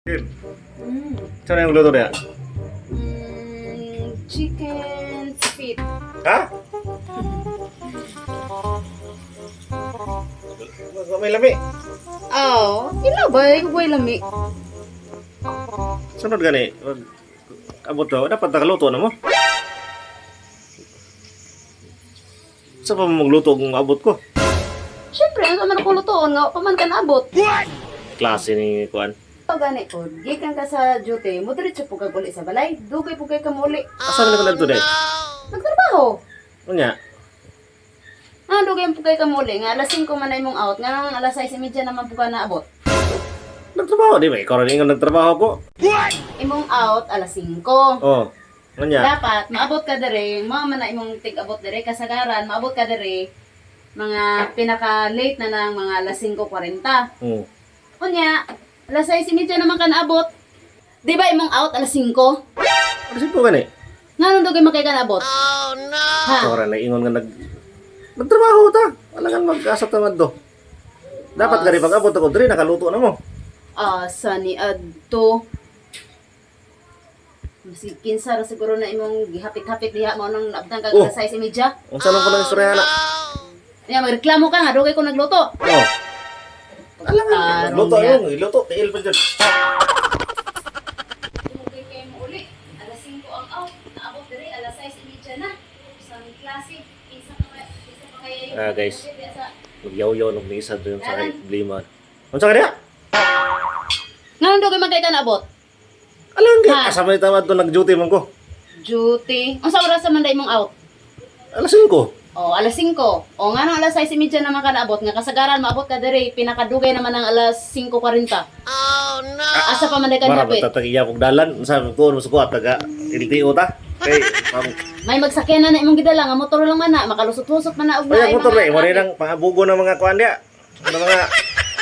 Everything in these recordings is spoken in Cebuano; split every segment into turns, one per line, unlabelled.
Kim, saan yung luto niya?
Chicken feet.
Ha? May lami.
Oh, ila ba? Ikaw lami.
Sunod gani. Abot daw, dapat nakaluto na mo. Sa pa mo magluto kung abot ko?
Siyempre, ang man ako lutoon nga, paman ka naabot.
Klase ni Kuan.
O gani po, gikan ka sa duty, mo diretso po kag uli sa balay. Dugay po kay ka muli.
Asa man ko nagto day?
Nagtrabaho.
Unya,
Ah, dugay po kay ka muli. Nga alas 5 man na imong out, nga nang alas 6:30 naman po ka naabot.
Nagtrabaho di ba? Ikaw rin ingon nagtrabaho ko.
Imong out alas 5.
Oh. Unya.
Dapat maabot ka dere, mao man na imong tig-abot dere kasagaran, maabot ka dere mga pinaka late na ng mga alas 5:40. Unya, alas 6:30 naman ka naabot. Di ba imong out alas 5?
Ano po gani?
Nga nung dugay makay ka naabot? Oh no. Ha?
Ikaw rin ingon nga nagtrabaho ta. Wala kang mag-asa tamad do. Dapat gani pag abot ako diri nakaluto na mo.
Asa ni adto. Maski kinsa ra siguro na imong gihapit-hapit diha mo nang naabtan kag
Oh.
alas 6:30.
Unsa lang ko lang istorya na.
Nya magreklamo ka nga dugay ko nagluto.
Oh. Alam nga,
Tarong
luto
niya.
yung luto tiil pa dyan.
Tumugay kayo mo uli. Alas 5 ang out. Naabot diri alas 6:30 na. Sa klase, kinsa pa kaya kinsa pa kaya yung
Ah, guys.
Diha sa
Nagyaw-yaw nung misa doon sa problema. Unsa ka diha?
Nganong dugay man kay ka naabot?
Alam nga,
Ha?
asa man tawad to nag-duty man ko.
Duty. Unsa oras man day imong out?
Alas 5.
O, alas 5. O, nga nang alas 6:30 naman ka naabot. Nga kasagaran, maabot ka diri. Pinakadugay naman ang alas 5:40. Oh, no! Asa pa man day ka
Mara
nihapit?
matatagiya kog dalan unsa man ko mo suko at taga LTO ta. Kay pang
May magsakyan na na imong gidala. Nga motor lang man na. Makalusot-lusot man na. Og
Ay,
naay
motor
mga
na, mo rin
traffic.
ang pangabugo ng mga kuan diha. Ano mga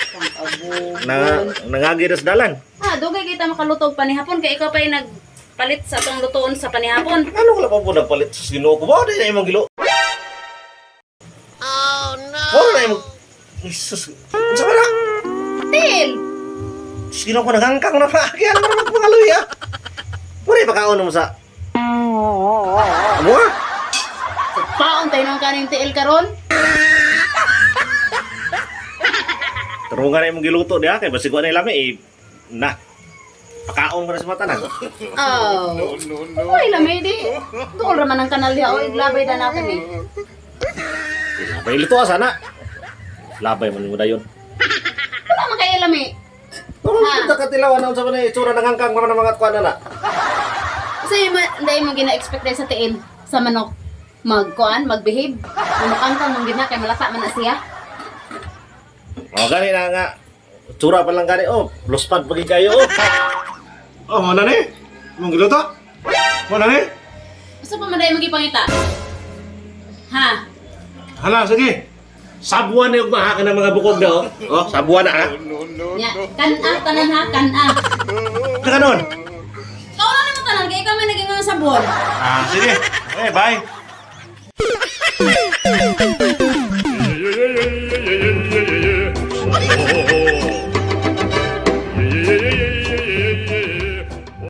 Pang-abugon.
na nangagi sa dalan.
Ah, dugay kita makalutog panihapon kay ikaw pa yung nagpalit sa atong lutoon sa panihapon.
Ano ko lang pa po nagpalit sa Ginoo ko? Bao na imong gilo. Oh no. Bao na imong Jesus. Unsa ba na?
Til!
Sino ko nagangkang na paagi? Ano naman magpangaloy ah? Pwede pakaon mo sa... Amo ah?
So, paon tayo ng kaning tiil karon.
Tarungan na imong giluto diha kay basig wa na lami eh na. Pakaon mo na sa mata na.
Oh. No, no, no. Uy, lami di. Dool raman ang kanal diha. Oy, glabay na natin eh.
Labay luto ah, sana. Labay man mo dayon.
Wala man kaya lami.
Tungkol kita katilawan na sa mga itsura ng hangkang mga mga kuan na.
Kasi yung hindi mo gina-expect dahil sa tiil sa manok magkuan, magbehave. Mamukangkang mong gina kay malata man na siya.
Oh, gani na nga. Tsura pa lang gani oh, luspad pagi kayo oh. Oh, mo na ni. Mong giluto. Mo na ni.
Basta pa man dahil magipangita. Ha?
Hala, sige. Sabuan na yung mahaka ng mga bukog daw. Oh, sabuan na ha.
Nya, kan-a, tanan ha, kan-a.
Saka nun.
Ikaw na naman tanan, kay ikaw man naging mga sabon.
Ah, sige. Eh, bye.